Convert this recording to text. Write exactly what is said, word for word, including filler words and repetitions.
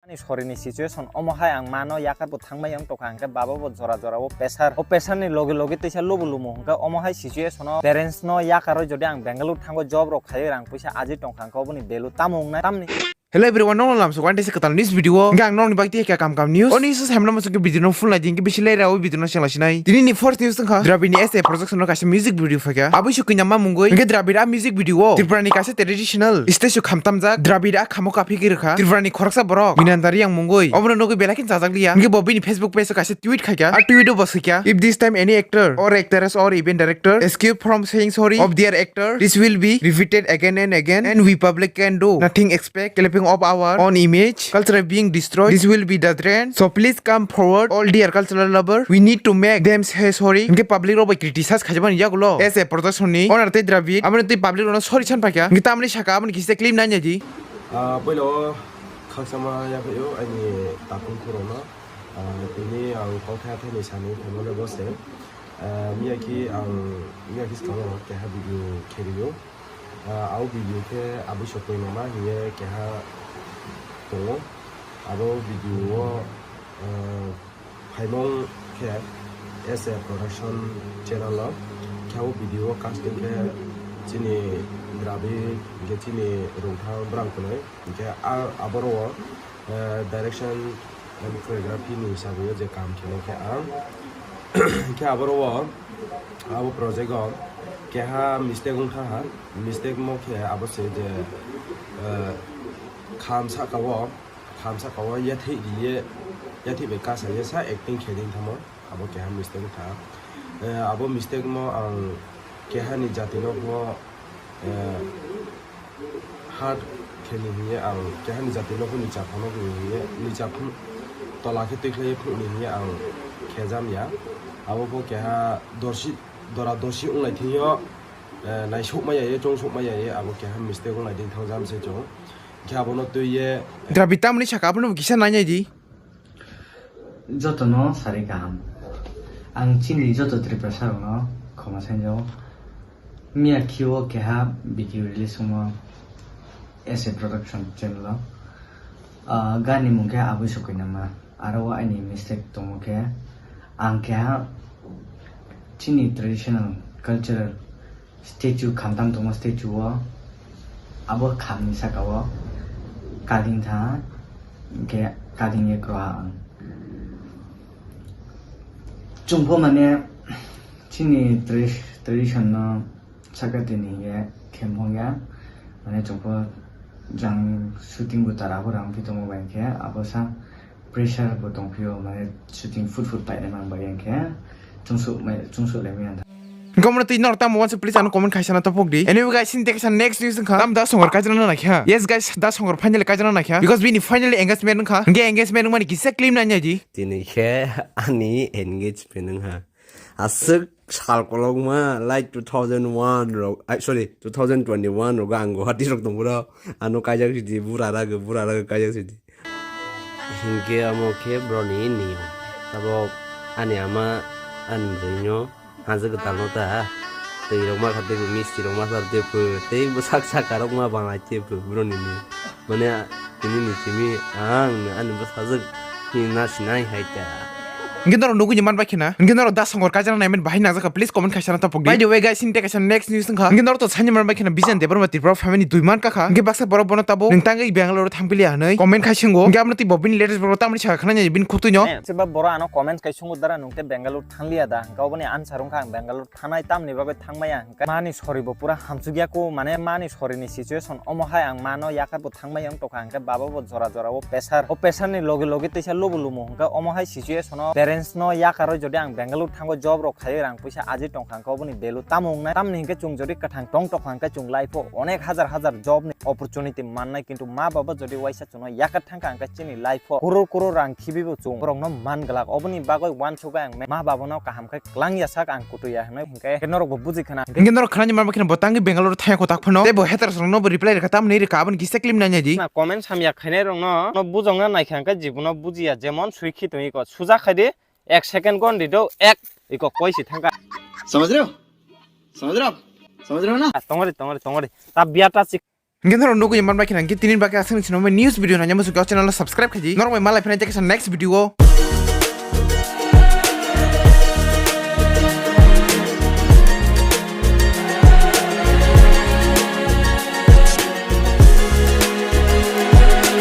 Ni sorini situation omo hai ang mano yakar bo thangmai wng tokha, hwnkhe baba bo jora jora o pressure, o pressure ni loge loge teisa lubu lumu, hwnkhe omo hai situation o parents no yakar roi jodi ang Bangalore thango job rok khaiwi rang puisa aji tongkha, hwnkhe oboni value tamo wngnai tamni. Hello everyone, nong lam so one day kwtal news video o. Hwnkhe ang nongni bagwi tei kam kam news. O news o samno muchungke video no full nai di, hwnkhe bisi lera o video no chengla sinai. Tini ni first news wngkha Dravid ni S A production no kaisa music video phaikha. Abui sukui nama mungoi. Hwnkhe Dravid a music video o Tripura ni kaisa traditional statue khamtamjak. Dravid a khamo kaphi khe rwkha Tripura ni khoroksa borok Minandari yang mungoi. Obono nugui belai kheno chajak liya. Hwnkhe bo bini Facebook page o kaisa tweet khaikha. A tweet o bo swikha, "If this time any actor or actress or even director escape from saying sorry of their actor, this will be repeated again and again and we public can do nothing except clapping of our own image, culture being destroyed. This will be the trend. So please come forward, all dear cultural lover. We need to make them say sorry." Hwnkhe public rok bai criticize khaijak mani yagulo S A production ni owner tei Dravid. Aboni tei public rok no sorry san paikha. Hwnkhe tamni saka aboni kisa clip nai nai di. Ah, puila o khakchangma yaphaio aini takung khorokno. Ah, tini ang kokthai athani sani phaimano bo se. Ah, miyaki ang, miyaki swkango keha video kherio. Ah, abo video khe abui sokoi nama hiye keha tongo. Abo video o, ah, phaimong khe S A production channel o khe abo video o casting khe chini Dravid, hwnkhe chini Rungthang Brang Kunui. Hwnkhe a-, aboro o, eh, direction and choreography ni hisabe o je kam khenai khe ang. Hwnkhe aboro o, abo project o keha mistake wngkha ha. Mistake mo khe abo se je, eh, kham saka o, kham saka o yathai riye, yathai bai kasa ye sa acting khe di thamo. Abo keha mistake wngkha. Eh, abo mistake mo ang keha ni jati no bo, eh, hard khe ni hiye ang keha ni jati no bo ni cha phano ni hiye ni cha phun tola khe twi khlai phun ni hiye ang khe jam ya. Abo bo keha dorsi dora dorsi wnglai thing yo, eh, naisuk maya ye, chungsuk maya ye, abo keha mistake wnglai ding thang jam se chwng. Khe abo no twi ye. Dravid tamni saka abo no kisa nai nai di. Jotono sari kaham. Ang chini joto Tiprasa rokno khoma sanjao. Miya khiwo keha video release wngmo S A production channel o. Ah, gani mung khe Abui Sokoi Nama. Aro o aini mistake tongo khe ang keha chini traditional cultural statue khamtam tongo, statue o abo khamni saka o kading tha, hwnkhe kading ye kroha ang. Chwngpho mane chini tra-, tradition no saka tini ye khemphang ya, mane chwngpho jang shooting bo tara bo rang phi tongo bai khe abo sa pressure bo tong phio, mane shooting phut phut painai man bai yang khe chwngsuk mai, chwngsuk lai maya. Gomno twi nor tamo wansa please ano comment khaisa na topok di. Anyway guys, sini teksa next news wngkha. Tam da songor kajana na kha. Yes guys, da songor finally kajana na kha. Because bini finally engagement wngkha. Hwnkhe engagement wngmani kisa clip nai nai di. Tini khe ani engagement wngkha. Aswk sal kolokma, like, two thousand one rok, ai, sorry, two thousand twenty-one rok ang Guwahati rok tongmoro. Ano kaijak sidi, bura rago, bura rago kaijak sidi. Hinkhe omo khe broni niyom. Tabok ani ama ani bwrwino haja kwtalno ta twi rok ma kha tei bo misti rok ma kha tei bo, tei bwsak saka rok ma bang lai tei bo broni niyom. Mane tini ni simi ang ani bwsajwk ni na sinai hai ta. Hwnkhe norok nugui ni man bai khena. Hwnkhe norok da songor kajana naiman bahai nangjakha, please comment khaisa na tapok di. By the way guys, sini tei kaisa next news wngkha. Hwnkhe norok to sani man bai khena Bijan Debbarma Tripura family dui man kakha. Hwnkhe baksa borok bono tabuk nwng tangwi Bangalore thangpili hinwi comment khai swngo. Hwnkhe amno tei bo bini latest borok tamni sakha khna bini khutui no. Eh, seba borok ano comment khai swngo dara nwng tei Bangalore thangliya da? Hwnkhe oboni answer wngkha ang Bangalore thanai tamni bagwi thangmaya. Mani sori bo pura hamsukya ko, mane mani sori ni situation omo hai ang mano yakar bo thangmai wng tokha, hwnkhe baba bo jora jora o pressure, o pressure ni loge loge teisa lubu lumu, hwnkhe omo hai situation o parents no yakar roi jodi ang Bangalore thango job rok khaiwi rang puisa aji tongkha, hwnkhe oboni value tamo wngnai? Tamni hwnkhe chwng jodi kwthang tong tokha, hwnkhe chwng life o onek hajar hajar job ni opportunity mannai, kintu ma baba jodi waisa chwngno yakar thangkha, hwnkhe chini life o crore crore rang khibibo chwng borokno man glak. Oboni bagwi uansukha ang ma babano kaham khe kwlangya sak ang kutuya hinwi, hinkhe norokbo buji khna. Hinkhe norok khnani manma kheno bo tangwi Bangalore thangya kotak phano. Tei bo haters rokno bo reply rwkha, tamni rwkha aboni kisa clip nai nai di. Na comment hamya khainai rokno no bujokna naikha, hinkhe jibono bujiya, jemon swi khi tongwi ko suja khai di, ek second gon di do, ek iko koi si thangkha. समझ रहे हो? समझ रहे हो आप? समझ रहे हो ना? Tongori, tongori, tongori. Ta biya ta chik Hingke norok nugui manbai kheno hingke tini bagwi aswk ni swnamwi news video nanya muchungkha channel o subscribe khaidi. Norok bai malai phina tei kaisa next video o.